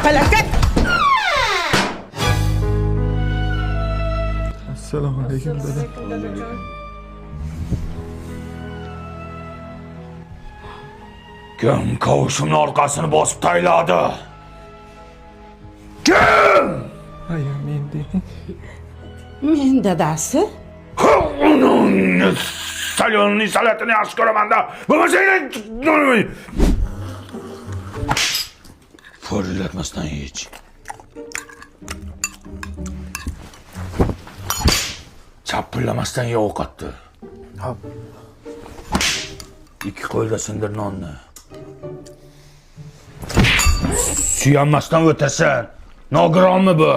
Falokat. Assalomu alaykum, dada. Kim kavushimni orqasini bosib tayladi? Kim? Aya, men deng. Men, dadasi. Uning соленый salatini yaxshi ko'raman-da. Bo'lmasa po'rillatmasdan yech. Chapillamasdan ye ovqatni. Hop. Ikki qo'lda sindir nonni. Suyanmasdan o'tasan. Nogironmi bu?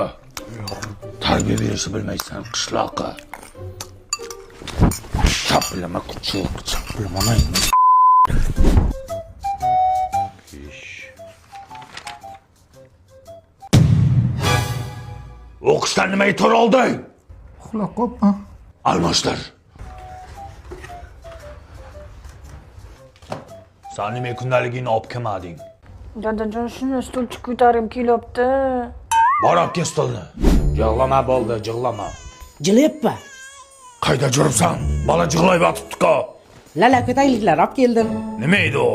Tarbiya berishni bilmaysan qishloqqa. Chapillama, kuchuk, chapillama. Besh. O'qishdan nimaga to'r olding? Uxlab qolibman. Almashtir. San nima kundaligingni olib kelmading? Dadajon, shuni stulcha ko'tarib kelyapti. Bor, olib kel stolni. Jig'lama, bo'ldi, jig'lama. Jilayapman. Qayda yuribsan? Bola jig'lab yotibdi-ku. Lalaka tagliklar olib keldim. Nima edi u?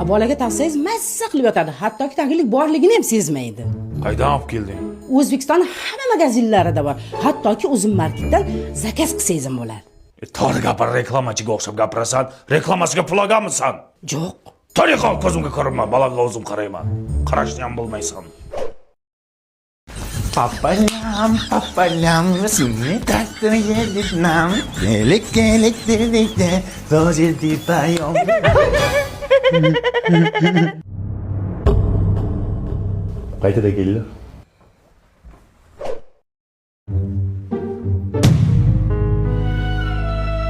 A, bolaga taqsangiz, mazza qilib yotadi. Hattoki taglik borligini ham sezmaydi. Qaydan olib kelding? O'zbekiston hamma magazinlarida bor. Hattoki Uzum Marketdan заказ qilsangiz ham bo'ladi. E, to'g'ri gapir, reklamachiga o'xshab gapirasan. Reklamasiga pul olganmisan? Yo'q. Tariqa, ko'zimga ko'rinma, bolaga o'zim qarayman. Qarashni ham bilmaysan. По полям, по полям, синий трактор едет нам. Келик, келик, birlikte, лошади поем. Qaytada keldi?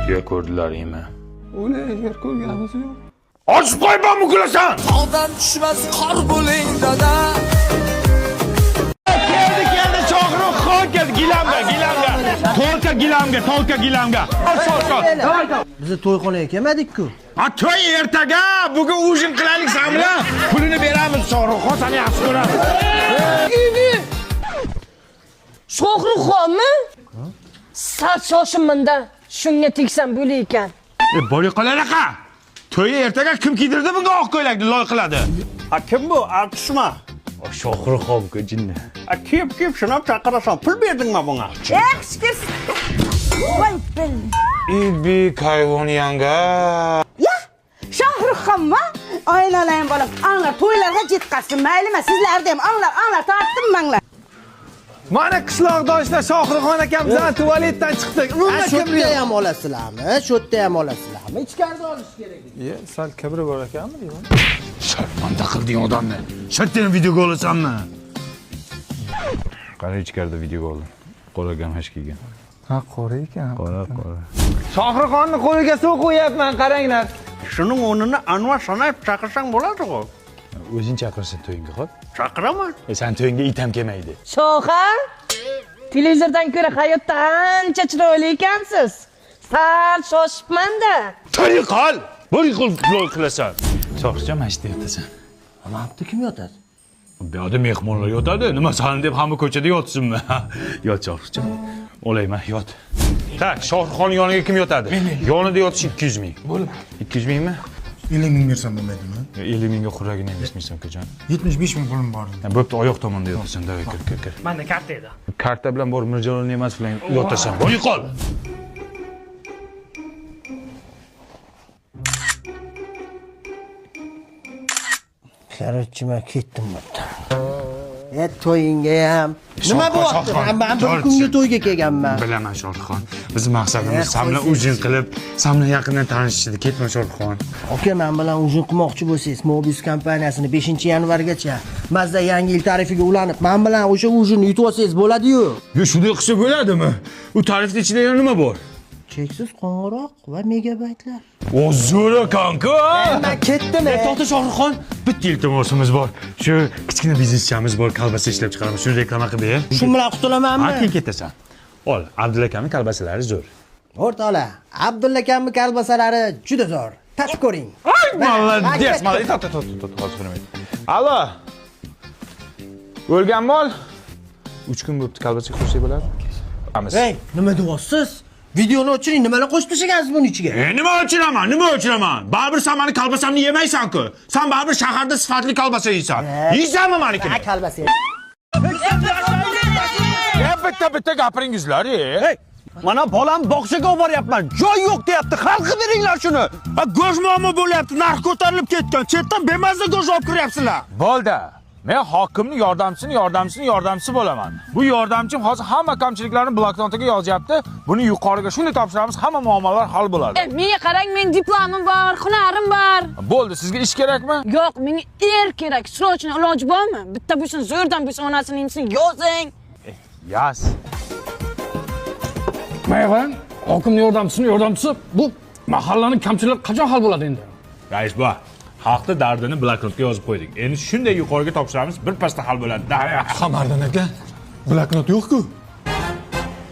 Tuya ko'rdilaringmi? O'lay, agar ko'rganimiz yo'q. Ochib qo'ymanmi, kulasan? Tog'dan tushmas qor bo'ling, dada. Keldi, keldi, Shohruxxon keldi gilamga, gilamga. Tolka gilamga, tolka gilamga. Sol, sol. Bizni to'yxonaga kelmadik-ku. A, to'y ertaga, bugun ужин qilaylik san bilan. Pulini beramiz, Shohruxxon, seni yaxshi ko'ramiz. Shohruxxonmi? Sal shoshibmanda, shunga tegsam bo'lar ekan. E, bo'ri qolanaqa. To'yi ertaga, kim kiydirdi bunga oq ko'ylakni, loy qiladi? A, kim bu? A, tushma. Shohruxxon jinni. A, kiyib kiyib shuni ham chaqirasan. Pul berdingmi bunga? Yaxshi kelsin. Voy bil. Ibi kayvon yanga. Ya, Shohruxxonmi? Aylanayım bolam. Anglar, to'ylarga жетқазсын. Maylimi, sizlarni ham anglar, anglar, tortdim manglar. Mana qishloqdoshlar, Shohruxxon akam bilan tualetdan chiqdik. Umuman Shu kibri yerda yo'q. ham olasizlarmi? Shu yerda ham olasizlarmi? Ichkarida olish kerak. Ye, sal kibri bor ekanmi deyman. Sharmanda qilding odamni. Shartdan videoga olasanmi? Qara, ichkarida videoga oldim. Qora gamash kiygan. Ha, qora ekan. Qora, qora. Shohruxxonni qo'liga suv qo'yapman, qaranglar. Shuning o'rnini Anvar Sanayev chaqirsang bo'ladi-ku. O'zing chaqirsin to'yingga, xo'p? Chaqiraman. E, san to'yingga it ham kelmaydi. Shoha, televizordan ko'ra hayotda ancha chiroyli ekansiz. Sal shoshibmanda. Tariqal! Bir xil loy qilasan. Shohruxjon, mana shu yerda yotasan. Mana bu kim yotadi? Bu yoqda mehmonlar yotadi. Nima san deb hamma ko'chada yotsinmi? Yot, Shohruxjon. Olayman, yot. Так, Shohruxxon yoniga kim yotadi? Yonida yotish 200 ming. Bo'ldi. 200 mingmi? 50 ming bersam bo'lmaydimi? 50 mingga xurragini ham bermaysan, ukajon. 75 ming pulim bor edi. Ha, bo'pti, oyoq tomonda yotasan. Давай, kir, kir, kir. Manda karta edi. Karta bilan borib Mirjalol Ne'matov bilan yotasan. Bo'y qol. Короче, men ketdim bu yerdan. E, to'yingga ham. Nima bo'lyapti? Shohruxxon, Men bir to'g'ri. kunga to'yga kelganman. Bilaman, Shohruxxon. Bizni maqsadimiz Eh, san bilan qo'ysin. ужин qilib, san bilan yaqindan tanishish edi. Ketma, Shohruxxon. Aka, men bilan ужин qilmoqchi bo'lsangiz, Mobius kompaniyasini 5-yanvargacha Mazda yangi yil tarifiga ulanib, men bilan o'sha ужин ni yutib olsangiz bo'ladi-yu. Yo, shunday qilsa bo'ladimi? U tarifni ichida yana nima bor? Cheksiz qo'ng'iroq va megabaytlar. O, zo'r ekan-ku. Men ketdim. E, to'xta, Shohruxxon, bitta iltimosimiz bor. Shu kichkina bizneschamiz bor, kolbasa ishlab chiqaramiz. Shuni reklama qilib ber. Shu bilan qutulamanmi? Ha, keyin ketasan. Ol, Abdulla akamning kolbasalari zo'r. O'rtoqlar, Abdulla akamning kolbasalari juda zo'r. Tatib ko'ring. Ay, Man молодец, ketdim. молодец. To'xta, to'xta, to'xta, hozir bir minut. Allo. O'lgan mol 3 kun bo'libdi, kolbasa qo'shsak bo'ladi. Ey, nima deyapsiz? Videoni o'chiring, nimalar qo'shib tashlagansiz buni ichiga? Nima o'chiraman? Nima o'chiraman? Baribir sen meni kolbasamni yemaysan-ku. Sen baribir shaharda sifatli kolbasa yeysan. Yeysanmi menikini? Ha, kolbasa. Bitta gapiringizlar, ey. Mana bolam bog'chaga olib boryapman. Joy yo'q deyapti. Hal qilib beringlar shuni. Ha, go'sht muammo bo'lyapti, narx ko'tarilib ketgan. Chetdan bemazza go'sht olib kiryapsizlar. Bo'ldi. Men hokimning yordamchisi bo'laman. Bu yordamchim hozir hamma kamchiliklarni bloknotiga yozyapti. Buni yuqoriga shunday topshiramiz, hamma muammolar hal bo'ladi. Menga qarang, men diplomim bor, hunarim bor. Bo'ldi, sizga ish kerakmi? Yo'q, menga er kerak. Srochni iloji bormi? Bitta bo'lsin, zo'rdan bo'lsin, onasini emsin, yozing. Yaz. Mayg'an, hokimning yordamchisi bu mahallaning kamchiliklari qachon hal bo'ladi endi? Rais bu xalqni dardini bloknotga yozib qo'ydik. Endi shunday yuqoriga topshiramiz, bir pasda hal bo'ladi. Qamariddin aka, bloknot yo'q-ku.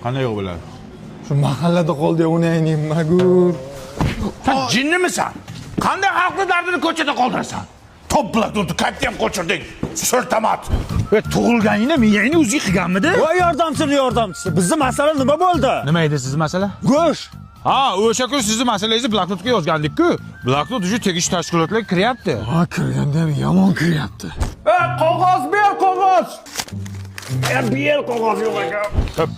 Qanday yo'q bo'ladi? Shu mahallada qoldi, uni ayning magur. Sen jinnimisan? Qanday xalqni dardini ko'chada qoldirasan? Top bloknotni qayerda ham qochirding? Sirtamat. Tug'ilganingda miyangni o'zing qilganmidi? Voy yordamchini yordamchisi. Bizning masala nima bo'ldi? Nima edi sizning masala? Go'sht. Ha, o'sha kun sizni masalangizni bloknotga yozgandik-ku. Bloknot уже tegishli tashkilotlarga kiryapti. Ha, kirganda ham yomon kiryapti. Qog'oz ber, qog'oz. Ber qog'oz yo'q aka.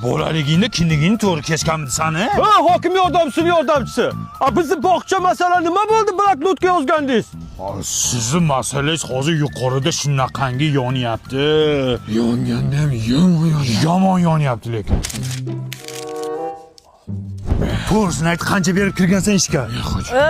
Bolaligingda kindigingni to'g'ri kesganmidi sani? Ha, hokim yordamchisi. A, bizni bog'cha masala nima bo'ldi bloknotga yozgandingiz? Sizni masalangiz hozir yuqorida shunaqangi yonyapti. Yonganda ham yomon yonyapti. Yomon yonyapti lekin. To'g'risini ayt, qancha berib kirgansan ishga?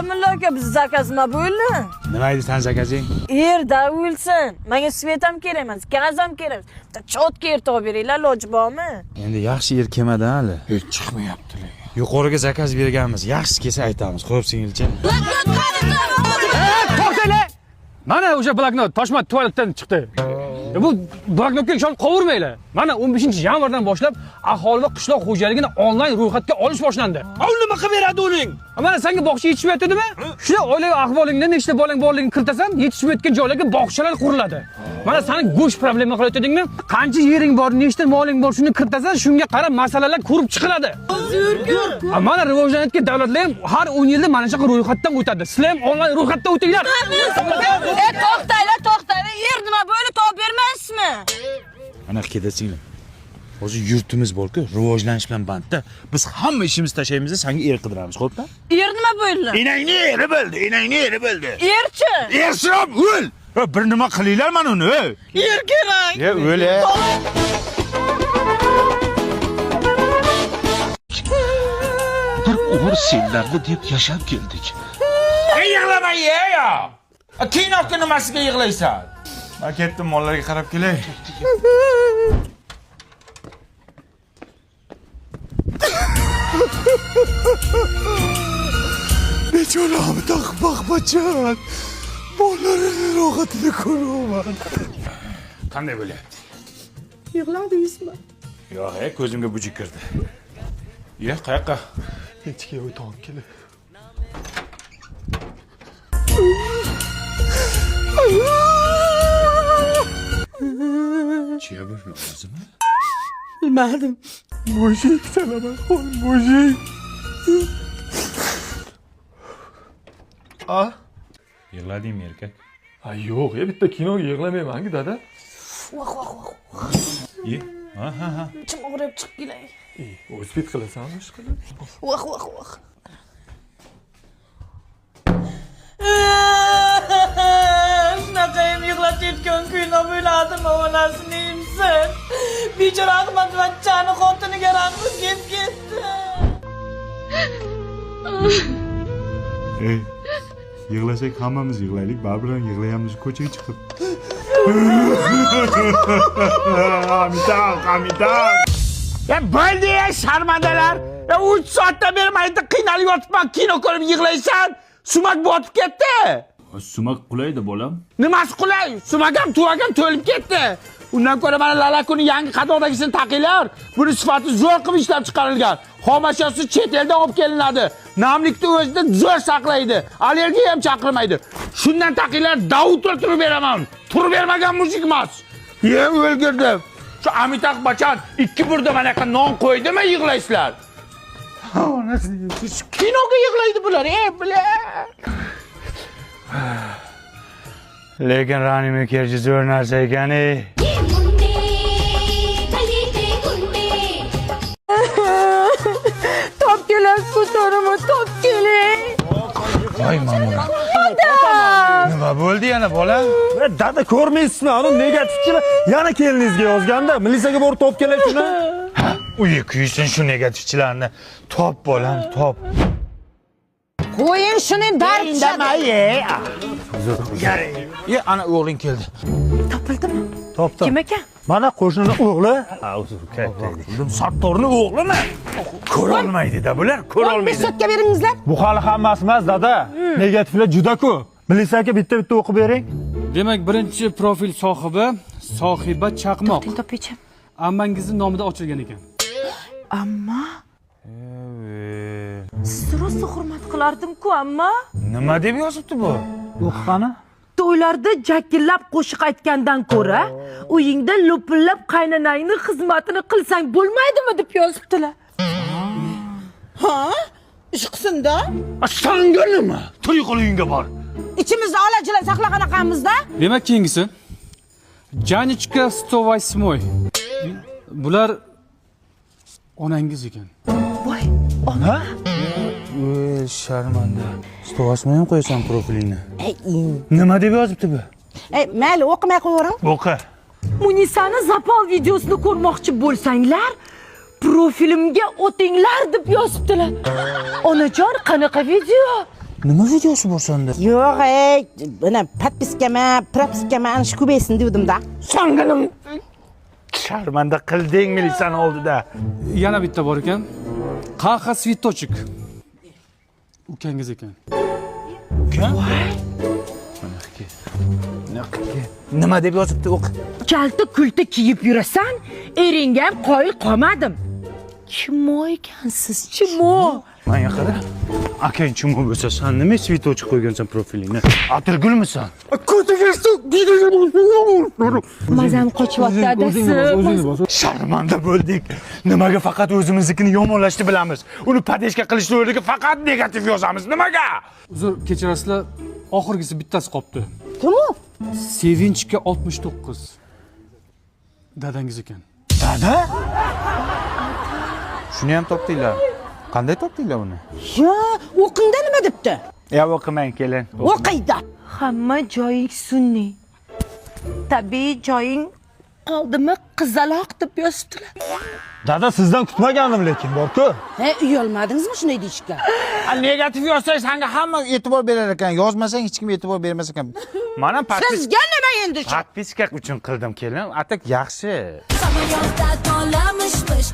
Mulla aka, biz zakaz nima bo'ldi? Nima edi san zakazing? Erda o'lsin. Menga svet ham kerak emas, gaz ham kerak emas. Bitta chotga er topib beringlar, iloji bormi? Endi yaxshi er kelmadi hali. Hech chiqmayapti lekin. Yuqoriga zakaz berganmiz. Yaxshisi kelsa aytamiz. Xo'p, singilcha. To'xtanglar! Mana o'sha bloknot toshma tualetdan chiqdi. Bu bloknotga ishonib qovurmanglar. Mana 15-yanvardan boshlab aholi va qishloq xo'jaligini onlayn ro'yxatga olish boshlandi. U nima qilib beradi uning? Mana senga bog'cha yetishmayotdimi? Shuni oilaviy ahvolingda nechta bolang borligini kiritasan, yetishmayotgan joylarga bog'chalar quriladi. Mana seni go'sht problema qilayotdingmi? Qancha yering bor, nechta moling bor, shuni kiritasan, shunga qarab masalalar ko'rib chiqiladi. Mana rivojlanayotgan davlatlar ham har 10 yilda mana shunaqa ro'yxatdan o'tadi. Sizlar ham onlayn ro'yxatdan o'tinglar. To'xtanglar, to'xtanglar. Er nima bo'ldi, topib bermaysizmi? Ana ketasinglar. Hozir yurtimiz bor-ku, rivojlanish bilan bandda. Biz hamma ishimizni tashlaymiz, senga er qidiramiz, xo'pmi? Er nima bo'ldi? Enangni eri bo'ldi, enangni eri bo'ldi. Erchi? Ersirab o'l. Bir nima qilinglar mana uni, ey. Er kerak. E, o'l. Bir umr senlarni deb yashab keldik. Ey yig'lama, ya. Kinoga nimasiga yig'laysan? Men ketdim, mollarga qarab kelay. Bechora taqbaqbacha. Bolalarini rohatini ko'raman. Qanday bo'lyapti? Yig'ladingizmi? Yo'q, ko'zimga bujuk kirdi. Ye, qayoqqa? Hechga o'tib kelib. Chiya bu o'zimi? Bilmadim. Mujik Salamaxon, mujik. A? Yig'ladingmi erkak? Ha, yo'q, bitta kinoga yig'lamayman-ku, dada. Voh, voh, voh. Ye. Ha, ha, ha. Ichim og'rib chiqib kelay. O'zbek qilasanmi ish qilib? Voh, voh, voh. Shunaqayam yig'latayotgan kuyni bo'ladimi, onasini emsin. Bechora Ahmad vachchani xotiniga rahmi kelib ketdi. Ey, yig'lasak hammamiz yig'laylik, baribir ham yig'layamiz ko'chaga chiqib. Amitab, Amitab. Ya bo'ldi ya sharmandalar. Ya 3 soatdan beri mayda qiynalib yotibman, kino ko'rib yig'laysan. Sumak botib ketdi. Sumak qulaydi bolam. Nimasi qulay? Sumak ham tuvak ham to'lib ketdi. Undan ko'ra mana lalakuni yangi qatordagisini taqinglar. Buni sifati zo'r qilib ishlab chiqarilgan. Xomashyosi chet eldan olib kelinadi. Namlikni o'zida zo'r saqlaydi. Allergiya ham chaqirmaydi. Shundan taqinglar, davudda turib beraman. Turib bermagan mujik emas. Ye, o'lgirdim. Shu Amitabh Bachchan ikki burda mana yoqqa non qo'ydimi, yig'laysizlar. Onasini, kinoga yig'laydi bular, ey bular. Lekin Rani Mukherjee zo'r narsa ekan, ey. Top keling, ko'tarimi, top keling. Voy mamuna. Nima bo'ldi yana bola? Dada ko'rmaysizmi? Ani negativchilar yana keliningizga yozganda, milisaga borib top keling shuni. Uyi kuysin shu negativchilarni. Top bolam, top. Qo'ying shuni dard tushadi. Ye, ana o'g'ling keldi. Topildimi? Topdim. Kim ekan? Mana qo'shnining o'g'li. Ha, uzr, katta. Sattorni o'g'limi? Ko'rolmaydi-da bular, ko'rolmaydi. 15 sotka beringizlar. Bu hali hammasi emas, dada. Negativlar juda ko'p. Milisa aka bitta-bitta o'qib bering. Demak, birinchi profil sohibi Sohiba Chaqmoq. Topaychi. Ammangizning nomida ochilgan ekan. Amma? Sizni rosa hurmat qilardim-ku, amma. Nima deb yozibdi bu? O'qi qani. To'ylarda jakillab qo'shiq aytgandan ko'ra, uyingda lo'pillab qaynonangni xizmatini qilsang bo'lmaydimi deb yozibdilar. Ha? Ish qilsin-da. Sanga nima? Tur yiqil uyingga bor. Ichimizda olajilar saqlagan ekanmizda. Demak, keyingisi Janichka 108. Bular onangiz ekan. Voy, ona. Ey, sharmanda. 108 ham qo'yasan profilingni. Nima deb yozibdi bu? Ey, mayli, o'qimay qo'yavering. O'qi. Munisani zapal videosini ko'rmoqchi bo'lsanglar, profilimga o'tinglar deb yozibdilar. Onajon, qanaqa video? Nima videosi bor senda? Yo'q, ey, mana podpiskama, propiskama ana shu ko'paysin degandim-da. Sanga nima? Sharmanda qilding milisani oldida. Yana bitta bor ekan. Qaha Svitochik. Ukangiz ekan. Nima deb yozibdi, o'qi. Kalta kulta kiyib yurasan, eringga ham qoyil qolmadim. Chimo ekansiz, chimo. Menga qara. Akang chimo bo'lsa, sen nima svitochik qo'ygansan profilingni? Atirgulmisan? Mazam qochyapti adasi. Sharmanda bo'ldik. Nimaga faqat o'zimiznikini yomonlashni bilamiz? Uni podeshka qilishni o'rniga faqat negativ yozamiz. Nimaga? Uzr, kechirasizlar, oxirgisi bittasi qolibdi. Kim u? Sevinchga 69. Dadangiz ekan. Dada? Shuni ham topdinglar. Qanday topdinglar uni? Yo, o'qingda nima debdi? Ya o'qimang kelin. O'qiydi. Hamma joying sun'iy. Tabiiy joying qoldimi qizaloq deb yozibdilar. Dada sizdan kutmagandim lekin, bor-ku. He, uyalmadingizmi shunday deyishga? Negativ yozsang senga hamma e'tibor berar ekan, yozmasang hech kim e'tibor bermas ekan. Mana Sizga nima endi shu? Podpiska uchun qildim kelin. Atak yaxshi. Samolyotda tolamishmish.